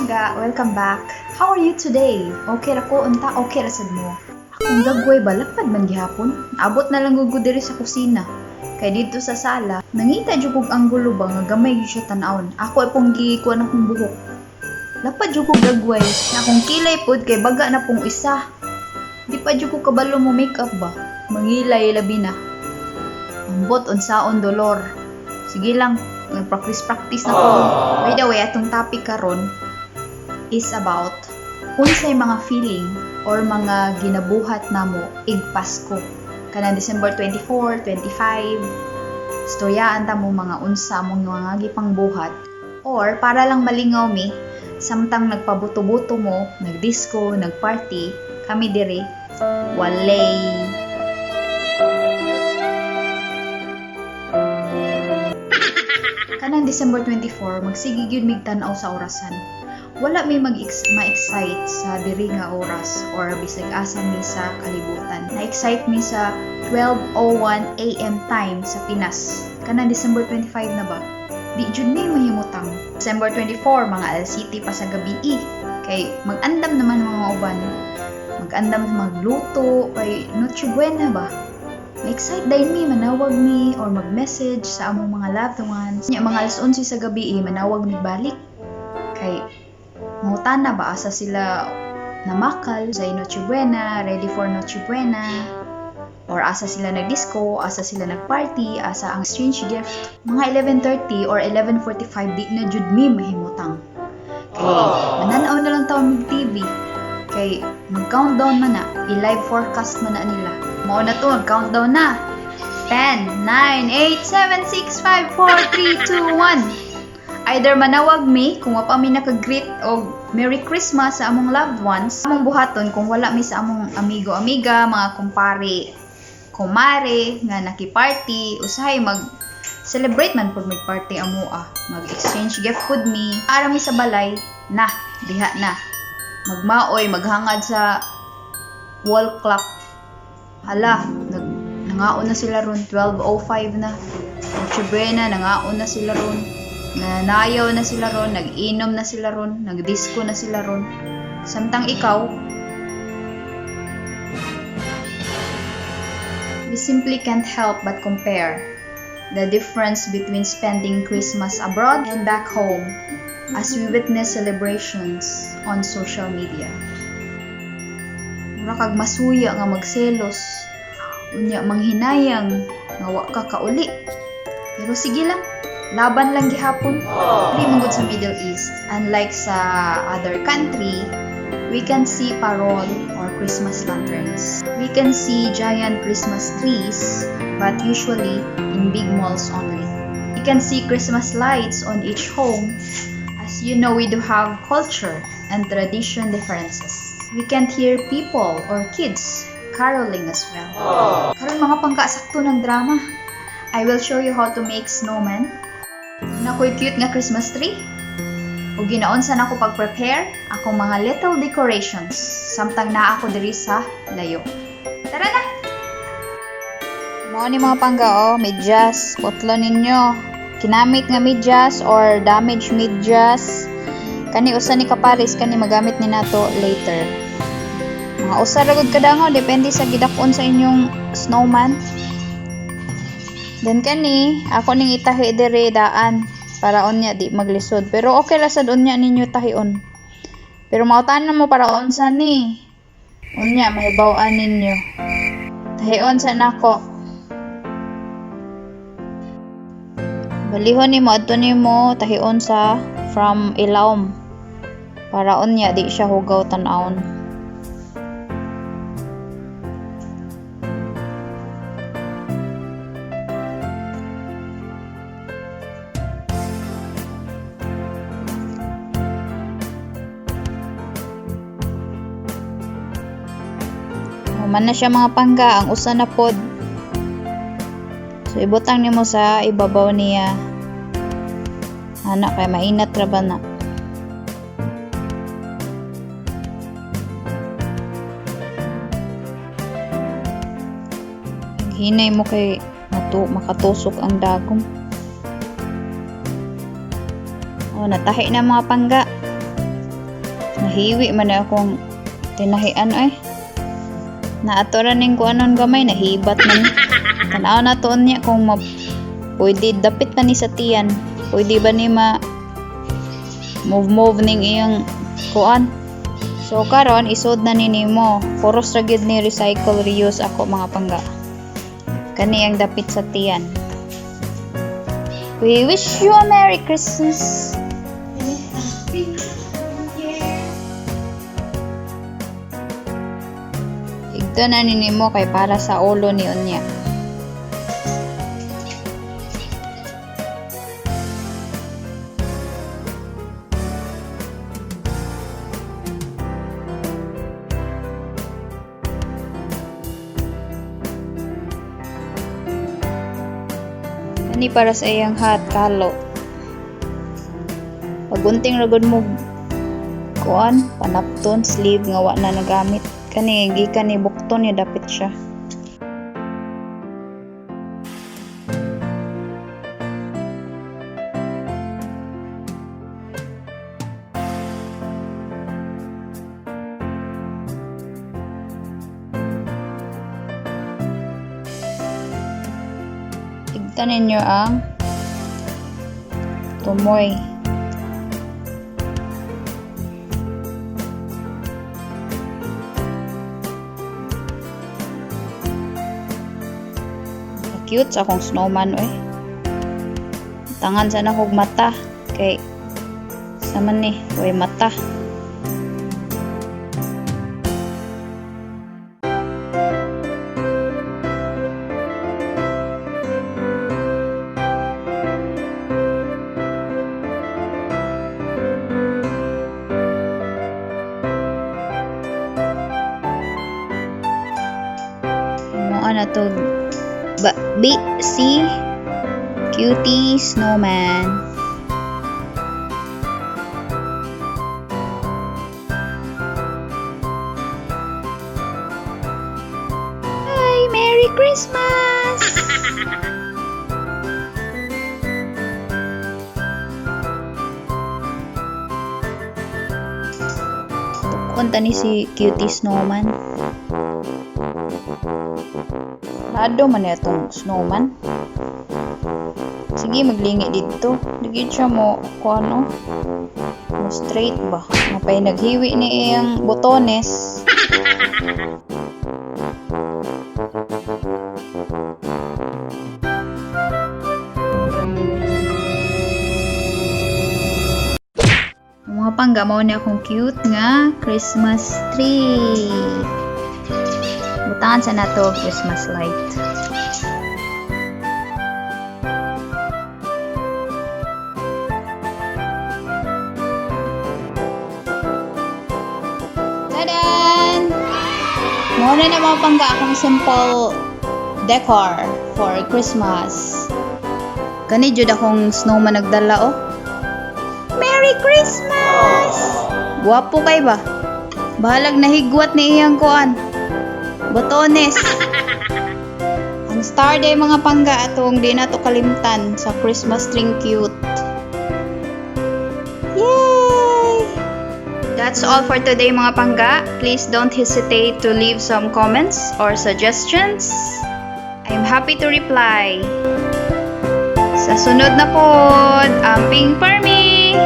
Pangga! Welcome back! How are you today? Okay ra ko, unta okay ra sad mo. Akong gagway ba, lapad man gihapon. Naabot na lang gud ko diri sa kusina. Kay dito sa sala, nangita jud kog anggulo ba nga gamay gyud siya tan-awon. Ako ay pong gikuan akong buhok. Lapad jud kog gagway. Na akong kilay pod kay baga na pong isa. Di pa jud ko kabalo mo makeup ba. Mangilay labi na. Ambot unsaon dolor. Sige lang, practice practice na ko. By the way, atong topic karon is about unsay mga feeling or mga ginabuhat namo ig Pasko. Kanang December 24, 25, istoryaan ta mo mga unsa among mga gipangbuhat or para lang malingaw mi samtang nagpabuto-buto mo, nagdisco, nagparty, kami diri walay. Kanang December 24, magsige gyud mig tan-aw sa orasan. Wala mi mag ma-excite sa diri nga oras or bisag asa mi sa kalibutan. Na-excite mi sa 12:01 AM time sa Pinas. Kanang December 25 na ba? Di jud mi mahimutang. December 24, mga LCT pa sa gabi. Kay mag-andam naman mga uban. Mag-andam magluto kay Noche Buena ba? Ma-excite dayon mi, manawag mi or mag-message sa among mga loved ones. Nya mga alas 11 sa gabi manawag mi balik. Kay mangutana ba asa sila namakal sa Noche Buena, ready for Noche Buena, or asa sila nagdisco, asa sila nagparty, asa ang exchange gift. Mga 11:30 or 11:45 di na jud mi mahimutang. Kay mananaw na lang taon mig TV. Kay mag-countdown man na, i-live forecast man na nila. Mao na to, mag-countdown na. 10, 9, 8, 7, 6, 5, 4, 3, 2, 1. Either manawag mi kung wa pa mi naka-greet og Merry Christmas sa among loved ones. Among buhaton kung wala mi sa among amigo-amiga, mga kumpare, kumare nga naki-party, usahay mag celebrate man pud mig party amo ah. Mag-exchange gift pud mi. Ara mi sa balay, na, diha na. Magmaoy, maghangad sa wall clock. Hala, nangaon na sila ron, 12:05 na. Noche Buena, nangaon na sila ron. Nanayaw na sila ron, nag-inom na sila ron, nag-disco na sila ron. Samtang ikaw, we simply can't help but compare the difference between spending Christmas abroad and back home as we witness celebrations on social media. Mura kag masuya nga magselos, unya manghinayang nga wa ka kauli. Pero sige lang, laban lang gihapon. Diri man gud sa Middle East, unlike sa other country, we can see parol or Christmas lanterns. We can see giant Christmas trees, but usually in big malls only. We can see Christmas lights on each home. As you know, we do have culture and tradition differences. We can't hear people or kids caroling as well. Karon mga pangga, sakto ng drama. I will show you how to make snowman. Nakoy cute nga Christmas tree. Ug ginaunsa nako pag-prepare akong mga little decorations samtang naa ako diri sa layo. Tara na! Mao ni mga pangga oh, medyas, putlo ninyo. Kinamit nga medyas or damaged medyas. Kani usa ni kaparis, kani magamit ni nato later. Mga usa ra gud kadangaw, depende sa gidak-on sa inyong snowman. Then kani, ako ning itahi diri daan para unya di maglisod. Pero okay ra sad unya ninyo tahion. Pero mautan na mo para unsa ni. Unya mahibaw-an ninyo. Tahion sa nako. Balihon nimo adto nimo tahion sa from ilawom para unya di siya hugaw tan-awon. Human na siya mga pangga, ang usa na pod. So ibutang nimo sa ibabaw niya. Ana kay mainat ra ba na. Hinay mo kay makatusok ang dagom. Oh, natahi na mga pangga. Nahiwi man na akong tinahian ay. Naato ra ning kuanon gamay, nahibat man. Tanaw na to niya kung ma pwede dapit pa ni sa tiyan. Pwede ba ni ma move move ning iyang kuan. So karon isod na ni nimo. Puros ra gyud ni recycle reuse ako, mga pangga. Kani ang dapit sa tiyan. We wish you a Merry Christmas. Happy New Year. Higto na ni nimo kay para sa ulo ni unya. Kani para sa iyang hat kalo. Pagunting ra gud mo kuan panapton sleeve nga wa na nagamit. Kani gikan ni bukton ni dapit siya. Higtan ninyo ang tumoy. Cute sa akong snowman oy. Tangan sa na kog mata kay sa man ni way mata. Mo na to ba B C Cutie Snowman. Hi, Merry Christmas! Tukon ni si Cutie Snowman. Lado man na itong snowman. Sige, maglingi dito. Digit siya mo, kung ano, mo straight ba? Mapay naghiwi ni iyang botones. Mga pangga, mao ni akong cute nga Christmas tree. Butangan sa nato Christmas light. Tadan! Mao na na, mga pangga, akong simple decor for Christmas. Kani jud akong snowman nagdala oh. Merry Christmas! Guwapo kay ba? Bahalag nahigwat ni iyang kuan. Botones. Ang star day, mga pangga, atong di na to kalimtan sa Christmas tree cute. Yay! That's all for today, mga pangga. Please don't hesitate to leave some comments or suggestions. I'm happy to reply. Sa sunod na pod, amping permi!